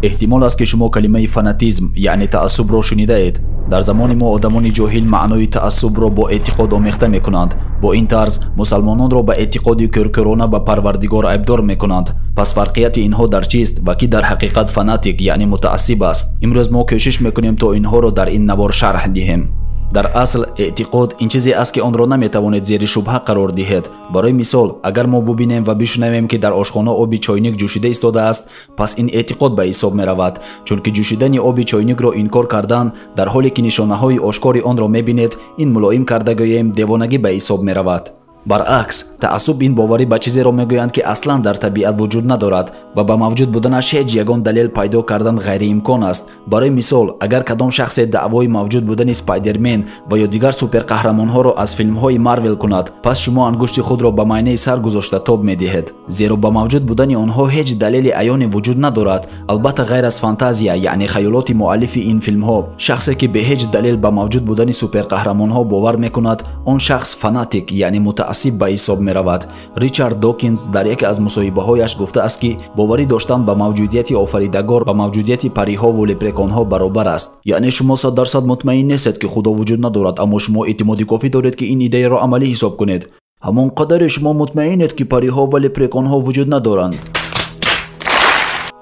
Эҳтимол аст, ки шумо калимаи фанатизм, яъне таассубро шунидаед. Дар замони мо одамони ҷоҳил маънои таассубро бо эътиқод омехта мекунанд. Бо ин тарз мусалмононро ба эътиқоди кӯркӯрона ба Парвардигор айбдор мекунанд. Пас фарқияти инҳо дар чист ва ки дар ҳақиқат фанатик, яъне мутаассиб аст? Имрӯз мо кӯшиш мекунем, то инҳоро дар ин навор шарҳ диҳем. Дар асл эътиқод ин чизе аст, ки онро наметавонед зери шубҳа қарор диҳед. Барои мисол, агар мо бубинем ва бишунавем, ки дар ошхона оби чойник ҷӯшида истодааст, пас ин эътиқод ба ҳисоб меравад, чунки ҷӯшидани оби чойникро инкор кардан, дар ҳоле ки нишонаҳои ошкори онро мебинед, ин, мулоим карда гӯем, девонагӣ ба ҳисоб меравад. Баръакс, таассуб ин боварӣ ба чизеро мегӯянд, ки аслан дар табиат вуҷуд надорад ва ба мавҷуд буданаш ҳеҷ ягон далел пайдо кардан ғайриимкон аст. Барои мисол, агар кадом шахсе даъвои мавҷуд будани Спайдермен ва ё дигар суперқаҳрамонҳоро аз филмҳои Марвел кунад, пас шумо ангушти худро ба майнаи сар гузошта тоб медиҳед, зеро ба мавҷуд будани онҳо ҳеҷ далели аёне вуҷуд надорад, албатта ғайр аз фантазия, яъне хаёлоти муаллифи ин филмҳо. Шахсе, ки бе ҳеҷ далел ба мавҷуд будани суперқаҳрамонҳо бовар мекунад, он шахс фанатик, яъне мутаассиб ба ҳисоб меравад. Ричард Докинз дар яке аз мусоҳибаҳояш гуфтааст, ки боварӣ доштан ба мавҷудияти офаридагор ба мавҷудияти париҳову лепреконҳо баробар аст. Яъне шумо 100% мутмаин нестед, ки Худо вуҷуд надорад, аммо шумо эътимоди кофӣ доред, ки ин идеяро амалӣ ҳисоб кунед. Ҳамон қадаре шумо мутмаинед, ки париҳо ва лепреконҳо вуҷуд надоранд.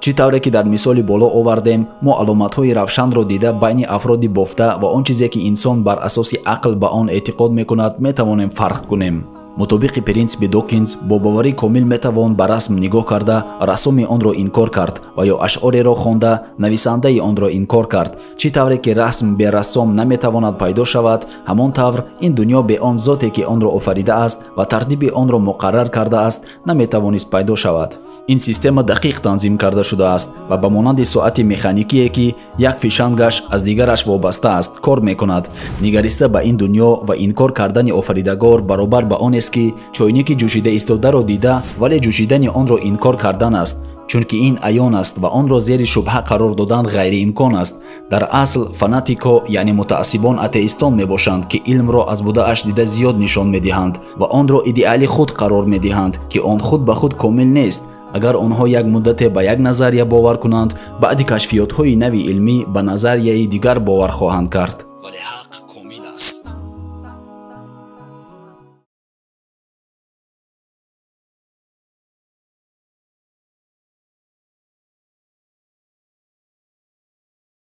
Чӣ тавре ки дар мисоли боло овардем, мо аломатҳои равшанро дида байни афроди бофта ва он чизе, ки инсон бар асоси ақл ба он эътиқод мекунад, метавонем фарқ кунем. Мутобиқи принсипи Докинз, бо боварӣ комил метавон ба расм нигоҳ карда, рассоми онро инкор кард ва ё ашъореро хонда, нависандаи онро инкор кард. Чӣ тавре ки расм бе рассом наметавонад пайдо шавад, ҳамон тавр ин дунё бе он зоте, ки онро офаридааст ва тартиби онро муқаррар кардааст, наметавонист пайдо шавад. Ин система дақиқ танзим карда шудааст ва ба монанди соати механикие, ки як фишангаш аз дигараш вобаста аст, кор мекунад. Нигариста ба ин дунё ва инкор кардани офаридагор баробар ба он аст, ки чойники ҷӯшида истодаро дида, вале ҷӯшидани онро инкор кардан аст, чунки ин аён аст ва онро зери шубҳа қарор додан ғайриимкон аст. Дар асл фанатико, яъне мутаассибон, атеистон мебошанд, ки илмро аз будааш дида зиёд нишон медиҳанд ва онро идеали худ қарор медиҳанд, ки он худ ба худ комил нест. Агар онҳо як муддате ба як назария бовар кунанд, баъди кашфиётҳои нави илмӣ ба назарияи дигар бовар хоҳанд кард. Вале